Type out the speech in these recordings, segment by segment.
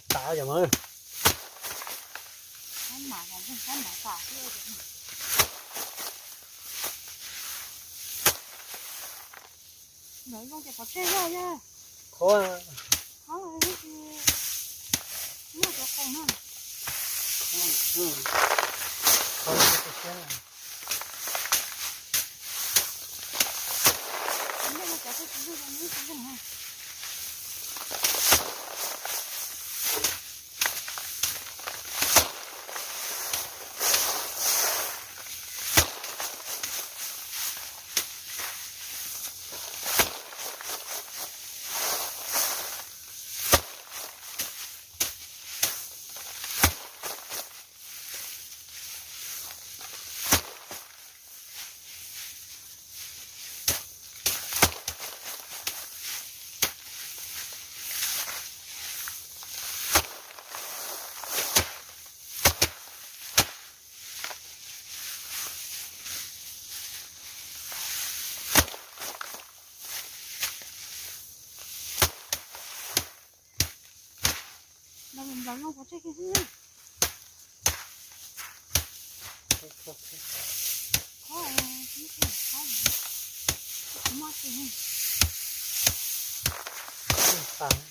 Tav yog mas. Ntawd zoo tias pov tseg yog yog. Qhuav. Qhuav los muaj cov qau na. Qhuav. Ntawd yog cov peb tsis yog yog ib tsis yog na. Nplaum nplaum no pov tseg kiag xwb. Qhov, qhov, qhov, qhov, qhov, qhov, qhov.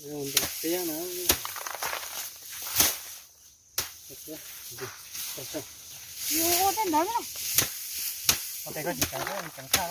Ntawm tiab na. Ua tej ntawd na. Ua tej koj tsis ceev, ceev tshaj.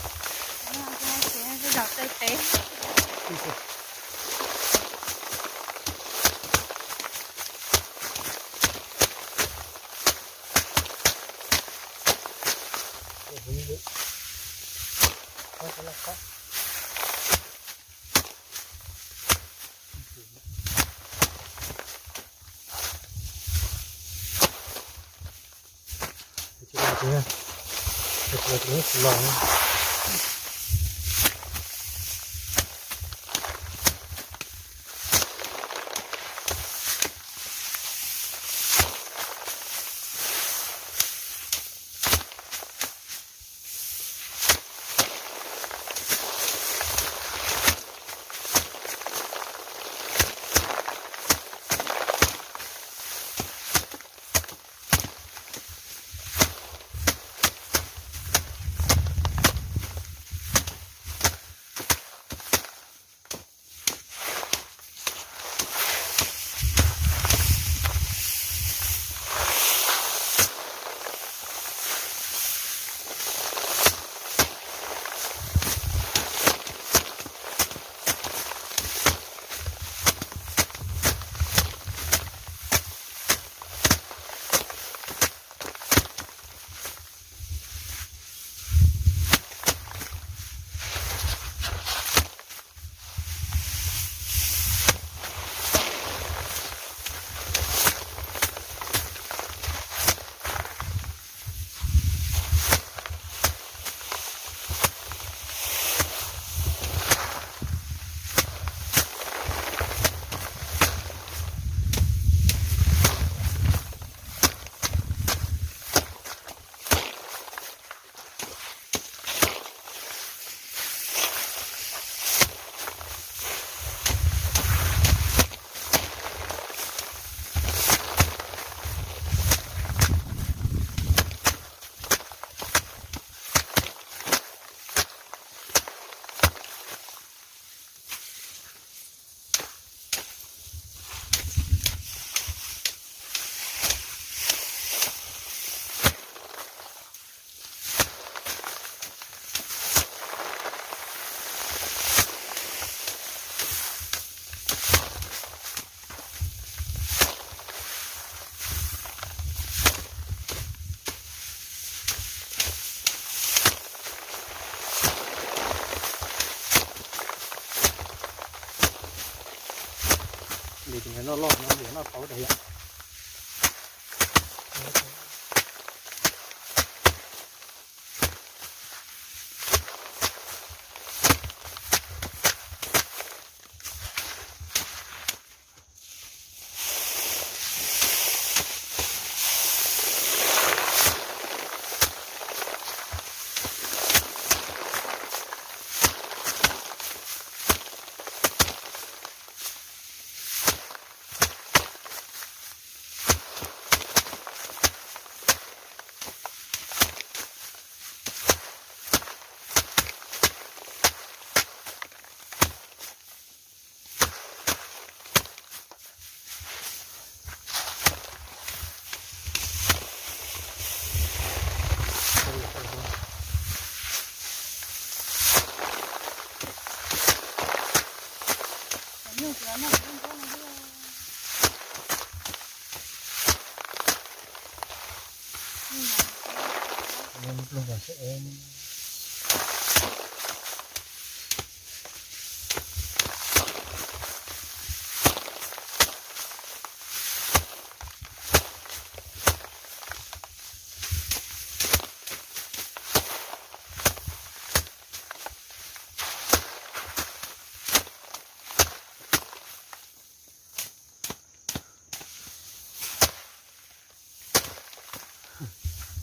Zos Tawj Teb. Nws tus noj loj no nws noj tau tas yom.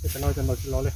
Cov no cov ntaus tsis los li.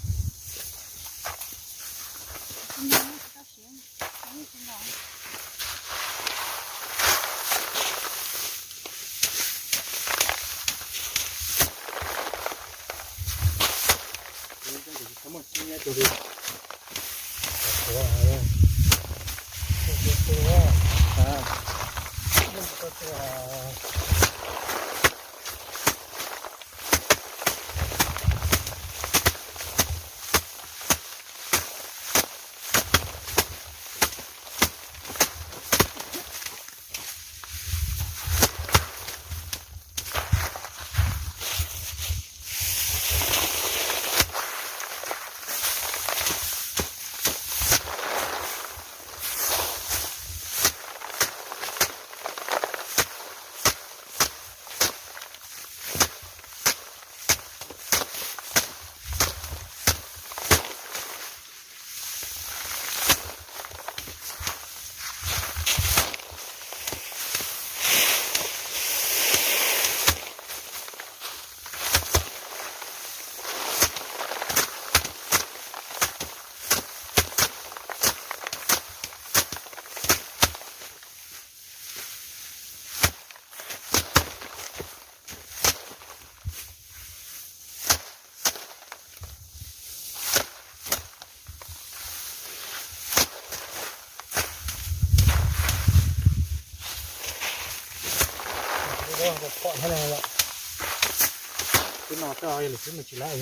Twb no tso, yog lwm xwb mus tsis laib,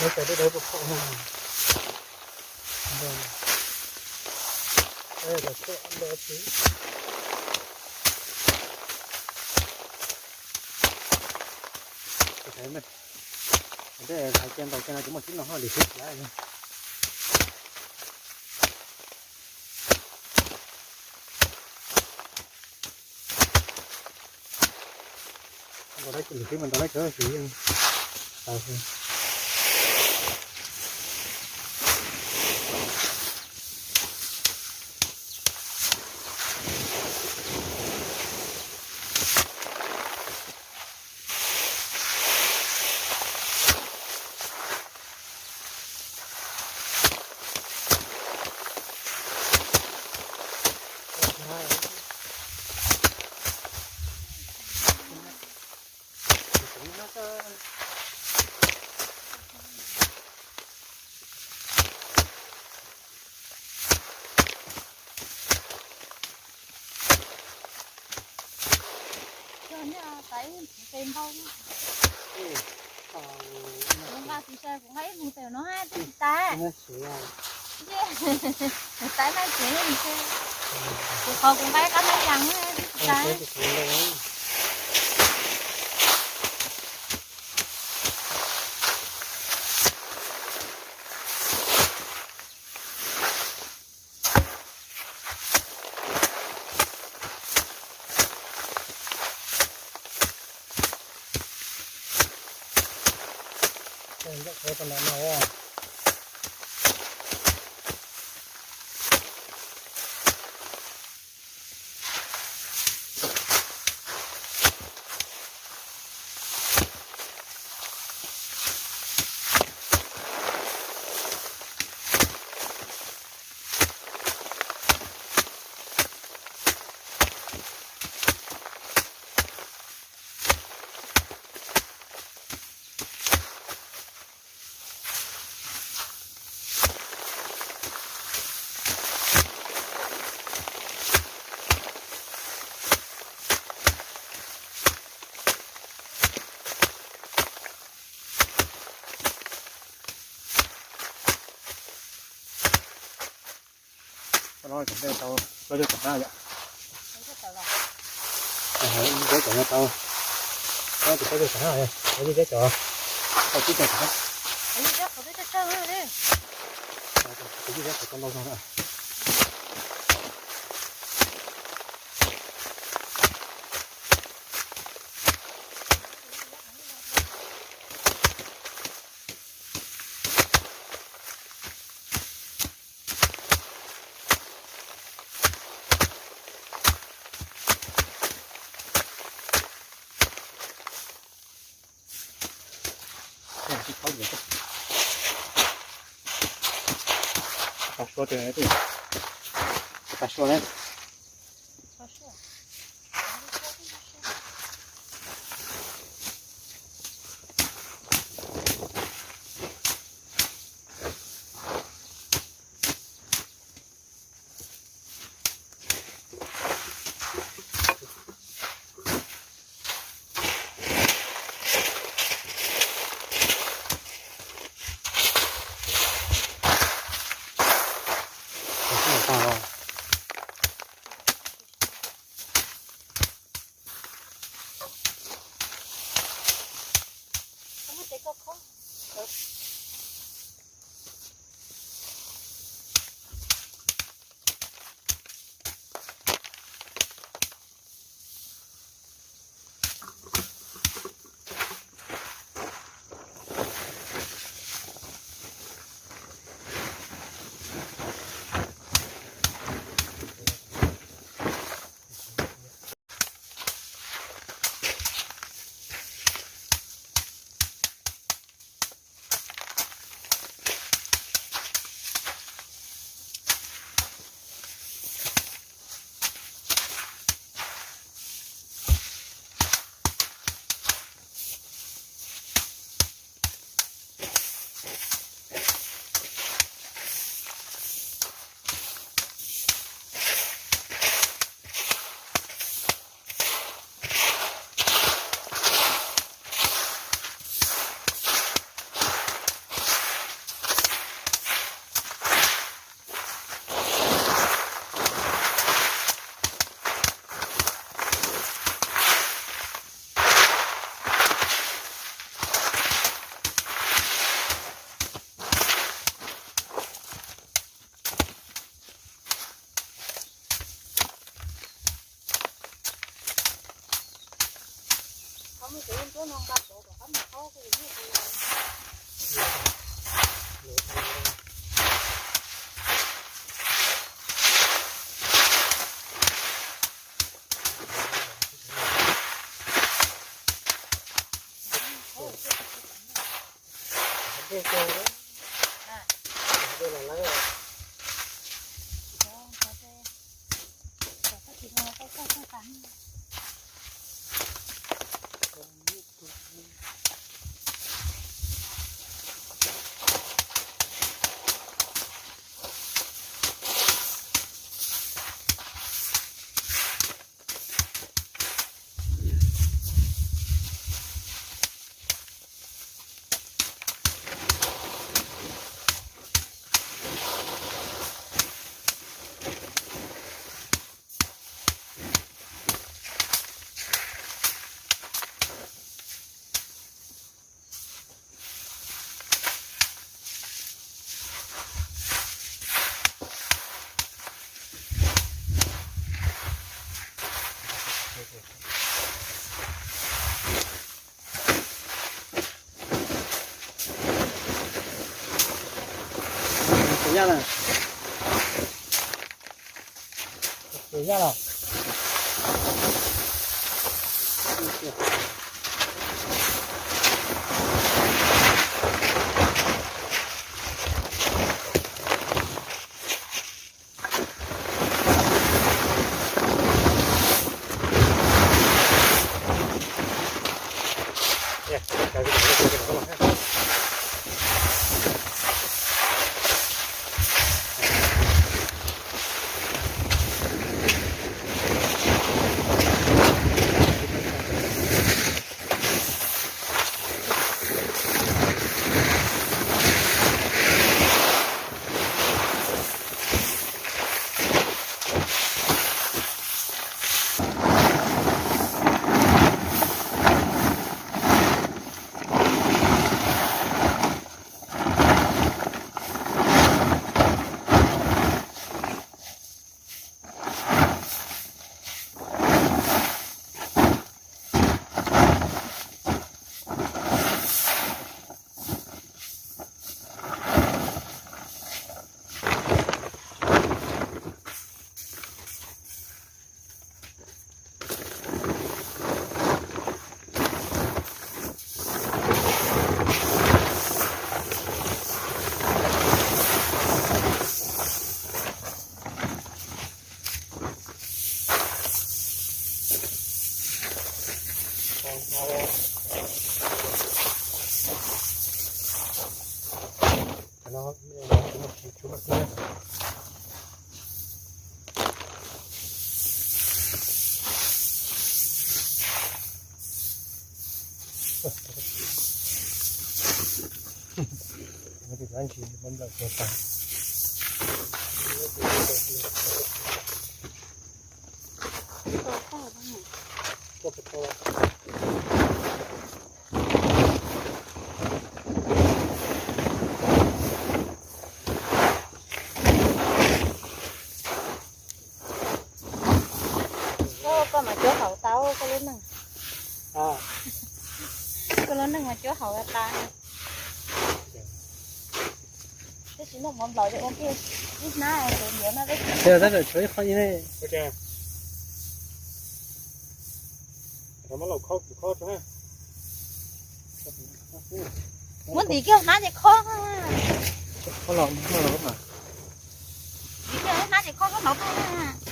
neb cov dawb dawb pom pom no. Hais tias ntaus kiag no ces muaj tib no lwm xwb tsis laib. Ntaus dab tsi lwm xwb mas ntaus dab tsi los yeej tau xwb. Cog nyob taiv tes npau. Kuv nqa tus sai kuv nqa ib mus tes no twb tsis taiv. Taiv naj tsev, kuv qhov kuv nqa ib qab naj yas twb tsis taiv. Ncauj qhov tau ntawm no. Cov no cov ntej tau plaub caug tawm na yom. Cov no tau plaub caug tawm na, cov no tau tsib caug tawm na. Tus yij zeb qhov tau ntau zog na. Tsis tau suav, tsis tau suav ne. Koj mas cuab haum tau koj lub neej. Koj lub neej mas cuab haum tas. Tab sis noj mov nplaum ces ua kiag ib hnab tus ntiav no. Muab ntim kiag hnab ces khob. Ntim kiag hnab ces khob koj hlauv tag.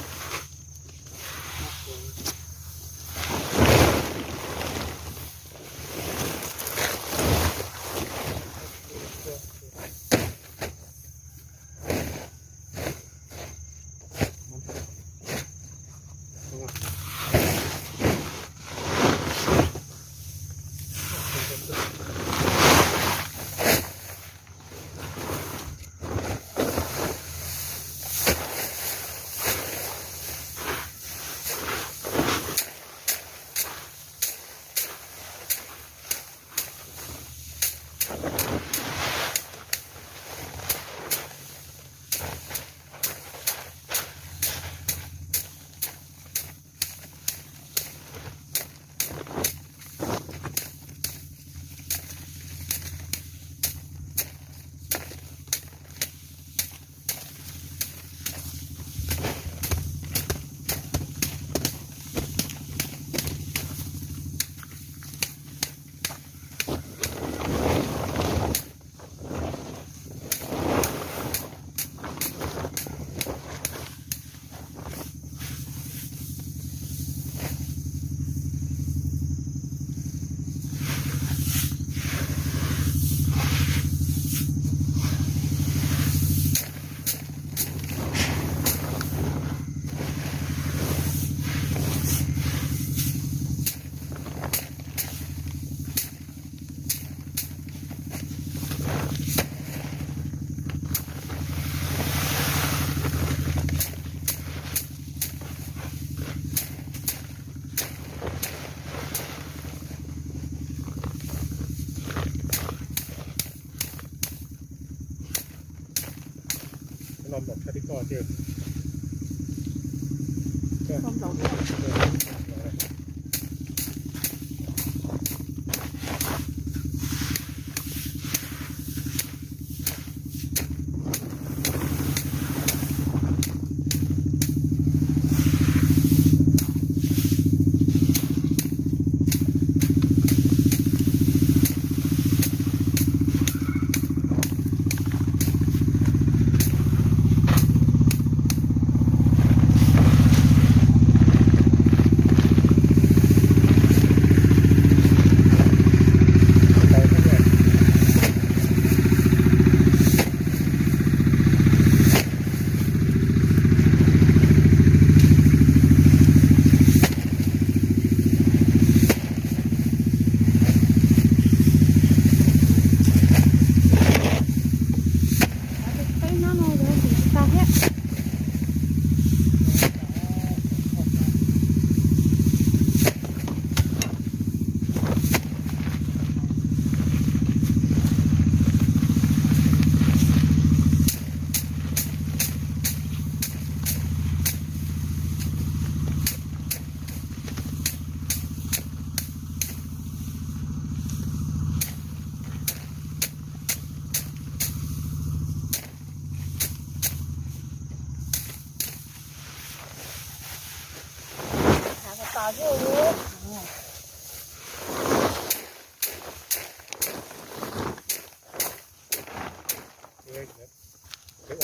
Ua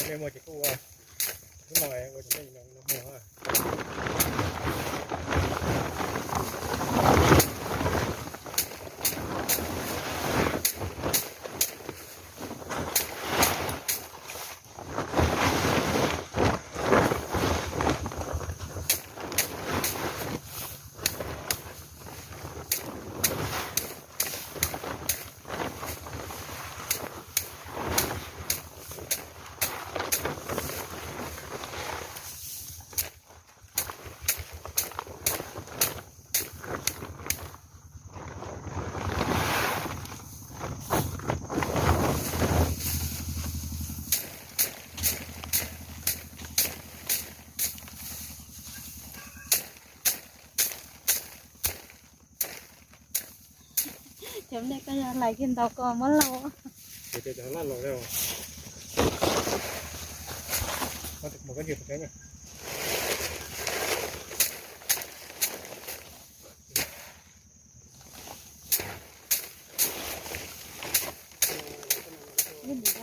me muag ces kuj ua, hnub no ua cov me no muag. Cov me koj yog lais kiag ntaus ko muab laus. Ces cov laj laus li. Mus koj ntsia pem saib na.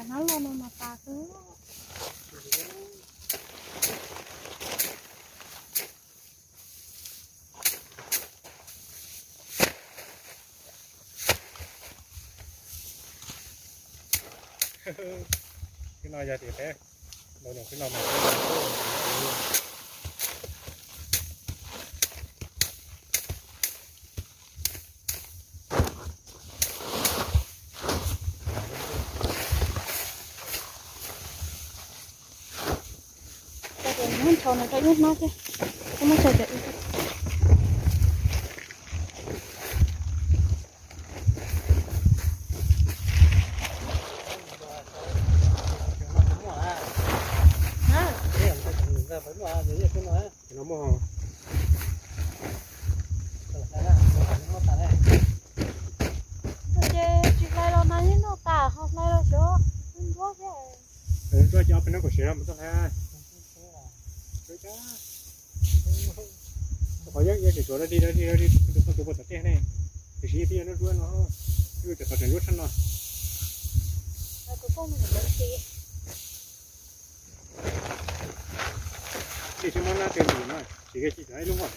Hnab los no mas tas xwb. Khib no yog tias peb ntaus nyuam khib no mas Muab ntshau no rau ib hnab thiab. Muab ntshau cov ib. Ces no muaj. Ces tsis hlais los mas yeej noj tas, ho hlais los xyov ntuab thiab. Tsuav cov peb noj kom siav mus txoj hlais. Qhov yeej yeej tseem tsuav dab dig dab dig dab dig tus poj tus poj tom tej ne. Tiam sis yeej tib yog nruab nruab no, cov tod tseem nruab tshaj no. Tsis tsis muab nab tej ntawm no, tsis tsis tau ib lub os.